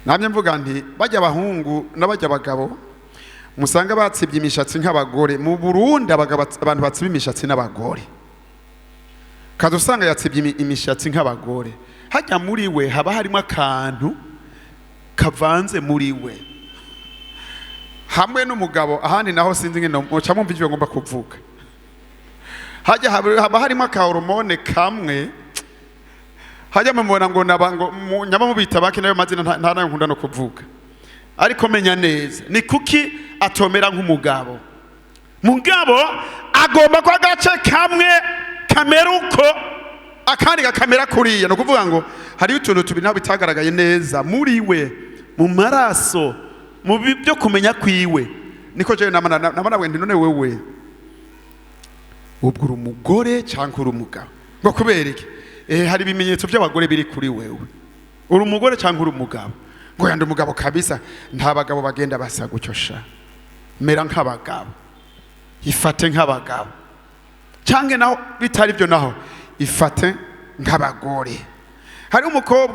Namye mvuga nti bajya abahungu n'abajya abagabo musanga batsibye imishatsi nk'abagore. Mu Burundi abagabo, abantu batsiba imishatsi n'abagore, kaza usanga yatsibye imishatsi nk'abagore. Hajya muri we haba harimo akantu kavanze muri we hamwe n'umugabo, ahandi naho sinzi ngene muca mumva ivyo ngomba kuvuga. Hajya haba harimo aka hormone kamwe. Hajya mumubona ngo naba ngo nyama mubita bake, nayo mazina nta nayo nkunda no kuvuga. Ariko menya neza ni kuki atomera nk'umugabo. Mugabo agomba ko agace kamwe kamera uko, akandi gakamera kuriya. Ni ukuvuga ngo hariyo utuntu tubiri naho bitagaragaye neza muri we, mu maraso, mu byo kumenya kwiwe. Niko jewe nama nti: "None wewe ubwo uri umugore cyangwa uri umugabo?" Ngo kubera iki? Hari ibimenyetso by'abagore biri kuri wewe. Uri umugore cyangwa uri umugabo? Ngo yandi umugabo kabisa. Nta bagabo bagenda basa gutyo sha. Mera nk'abagabo, ifate nk'abagabo, cyangwa naho bitari byo naho ifate nk'abagore. Hari umukobwa.